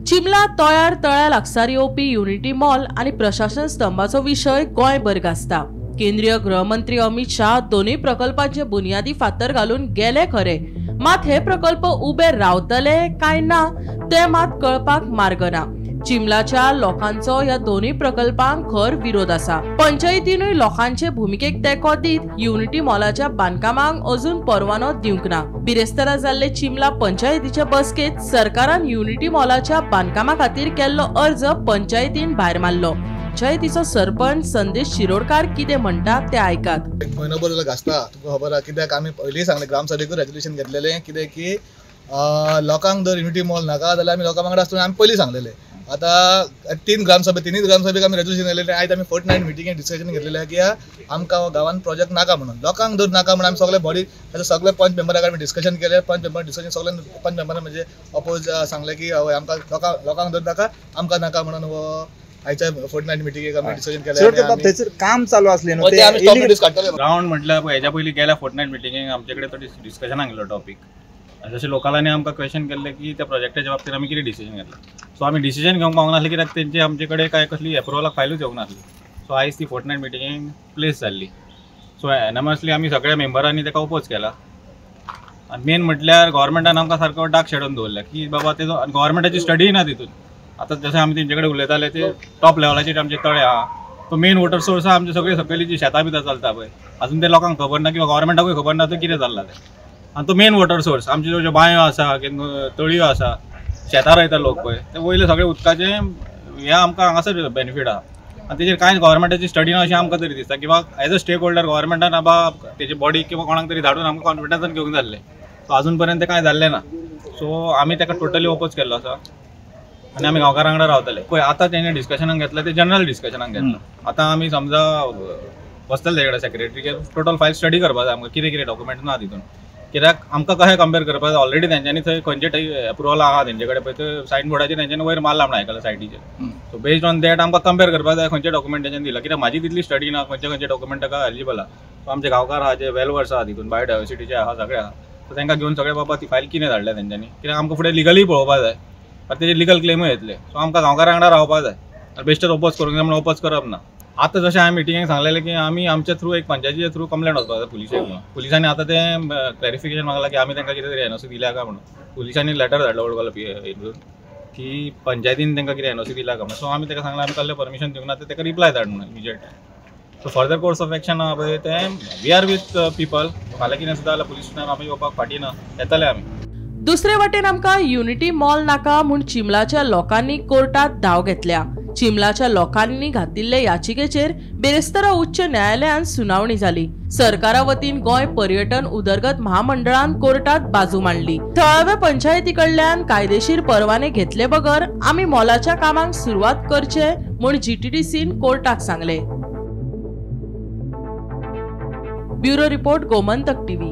चिमला तोयार तळ्या लागसार येवपी unity mall आनी प्रशासन स्तंभाचो विशय गोंयभर गाजता। केंद्रीय गृहमंत्री अमित शाह दोनूय प्रकल्पांचे बुनियादी फातर घालून गेले खरे, मात हे प्रकल्प उबे रावतले काय ना ते मात कळपाक मार्ग ना। चिमलाच्या लोकांचो ह्या दोनूय प्रकल्पांक खर विरोध आसा। पंचायतीनूय लोकांचे भुमिकेक तेंको दीत युनिटी मॉलाच्या बांदकामाक अजून परवानो दिवंक ना। बिरेस्तारा जाल्ले चिमला पंचायतीचे बसकेत सरकारान युनिटी मॉलाच्या बांदकामा खातीर केल्लो अर्ज पंचायतीन भायर मारलो। पंचायतीचो सरपंच संदेश शिरोडकार कितें म्हणटा ते आयकात। एक म्हयनोभर जालो गाजता, तुमकां खबर आहा कित्याक आमी पयलीं सांगलें ग्रामसभेकूय रेजोल्युशन घेतलेलें कितें की लोकांक जर युनिटी मॉल नाका जाल्यार आमी लोकां वांगडा आसतना आमी पयलीं सांगलेलें। आतां तीन ग्रामसभेक आमी रेजोल्युशन घेतलेलें। आयज आमी फोर्टनायट मिटिंगेक डिस्कशन घेतलेलें की आमकां गांवांत प्रोजेक्ट नाका म्हणून, लोकांक जर नाका म्हणून आमी सगळे बॉडी सगळे पंच मेंबराक आमी डिस्कशन केलें। पंच मेंबर डिस्कशन सगळे पंच मेंबरान म्हणजे अपोज सांगलें की हय आमकां लोकांक जर नाका आमकां नाका म्हणून आयच्या फोर्टनायट मिटिंगेक आमी डिस्कशन केलें। थंयसर काम चालू आसलें न्हू, ते ग्रावंड म्हटल्यार हेज्या पयलीं गेल्या फोर्टनायट मिटिंगेक आमचे कडेन तो डिस्कशनाक गेल्लो टॉपीक। जशें लोकांनी आमकां क्वेश्चन केल्ले की त्या प्रोजेक्टाच्या बाबतीत आमी कितें डिसिजन घेतला, सो आमी डिसिजन घेवंक पावूंक नासलें कित्याक तेंचे आमचे कडेन कांय कसली एप्रुवलाक फायलूच येवंक नासली। सो आयज ती फोर्टनायट मिटिंगेक प्लेस जाल्ली। सो एनमसली आमी सगळ्या मेंबरांनी ताका ओपोज केला। आनी मेन म्हटल्यार गव्हर्मेंटान आमकां सारको डार्क शेडोन दवरला की बाबा तेजो गव्हर्मेंटाची स्टडी ना तितून। आतां जशें आमी तेंचे कडेन उलयताले ते टॉप लेवलाचेर आमचे तळे आहा, तो मेन वॉटर सोर्स आहा आमचे सगळे सकयली जी शेतां बितां चलता पळय, अजून ते लोकांक खबर ना किंवा गव्हर्मेंटाकूय खबर ना तो कितें चल्लां तें। आनी तो मेन वॉटर सोर्स आमच्यो ज्यो बांयो आसा, तळयो आसा, शेतां रोयता लोक पळय, ते वयले सगळे उदकाचे हे आमकां हांगासर बेनिफीट आहा। आनी तेजेर कांय गव्हर्मेंटाची स्टडी ना अशें आमकां तरी दिसता किंवा एज अ स्टेक होल्डर गव्हर्मेंटान बाबा तेजी बॉडी किंवा कोणाक तरी धाडून आमकां कॉन्फिडन्सान घेवंक जाल्लें, सो आजून पर्यंत कांय जाल्लें ना। सो आमी ताका टोटली ओपोज केल्लो आसा आनी आमी गांवकारां वांगडा रावतले। पळय आतां तेणें डिस्कशनाक घेतलें तें जनरल डिस्कशनाक घेतलां। आतां आमी समजा बसतले तेजे कडेन सेक्रेटरी टोटल फायल स्टडी करपाक जाय आमकां कितें कितें डॉक्युमेंट ना तितून, कित्याक आमकां कशें कंपेर करपाक जाय। ऑलरेडी तेंच्यांनी थंय खंयचे एप्रुवल आहा तेंचे कडेन पळय ते सायन बोर्डाचेर तेंच्यांनी वयर मारला म्हण आयकलां सायटीचेर। सो बेस्ड ऑन that आमकां कंपेर करपाक जाय खंयचे डॉक्युमेंट तेंच्यांनी दिला, कित्याक म्हाजी तितली स्टडी ना खंयचे खंयचे डॉक्युमेंट ताका एलिजिबल आहा। सो आमचे गांवकार आहा जे वेल वर्स आहा तितून बायोडायवर्सिटीचे आहा सगळे आहा, सो तांकां घेवन सगळे बाबा ती फायल कितें धाडल्या तेंच्यांनी, कित्याक आमकां फुडें लिगली पळोवपाक जाय, आतां तेजे लिगल क्लेमूय येतले। सो आमकां गांवकारां वांगडा रावपाक जाय आनी बेश्टेच ओपोज करूंक जाय म्हणून ओपोज करप ना। आतां जशें हांवें मिटिंगेक सांगलेलें की आमी आमच्या थ्रू एक पंचायतीच्या थ्रू कंप्लेंट वचपाक जाय पुलिशेक म्हणून। पुलिसांनी आतां तें क्लॅरिफिकेशन मागलां की आमी तांकां कितें तरी एनओसी दिल्या काय म्हणून। पुलिसांनी लेटर धाडलो ओल्ड गोवा हितून की पंचायतीन तांकां कितें एनओसी दिल्या काय म्हणून। सो आमी ताका सांगलां आमी कसलें परमिशन दिवंक ना, ताका रिप्लाय धाड म्हणून immediate. So further course of action आहा पळय तें we are with people. फाल्यां कितें सुद्दां जाल्यार पुलीस स्टेशनार आमी येवपाक फाटीं ना, येतले आमी। दुसरे वाटेन आमकां युनिटी मॉल नाका म्हूण चिमलाच्या लोकांनी कोर्टात धांव घेतल्या। चिमलाच्या लोकांनी घातिल्ले याचिकेचेर बिरेस्तारा उच्च न्यायालयान सुनावणी जाली। सरकारा वतीन गोंय पर्यटन उदरगत महामंडळान कोर्टात बाजू मांडली। थळाव्या पंचायती कडल्यान कायदेशीर परवाने घेतले बगर आमी मॉलाच्या कामाक सुरवात करचे म्हूण जीटीडीसीन कोर्टाक सांगले। Bureau report, Gomantak TV.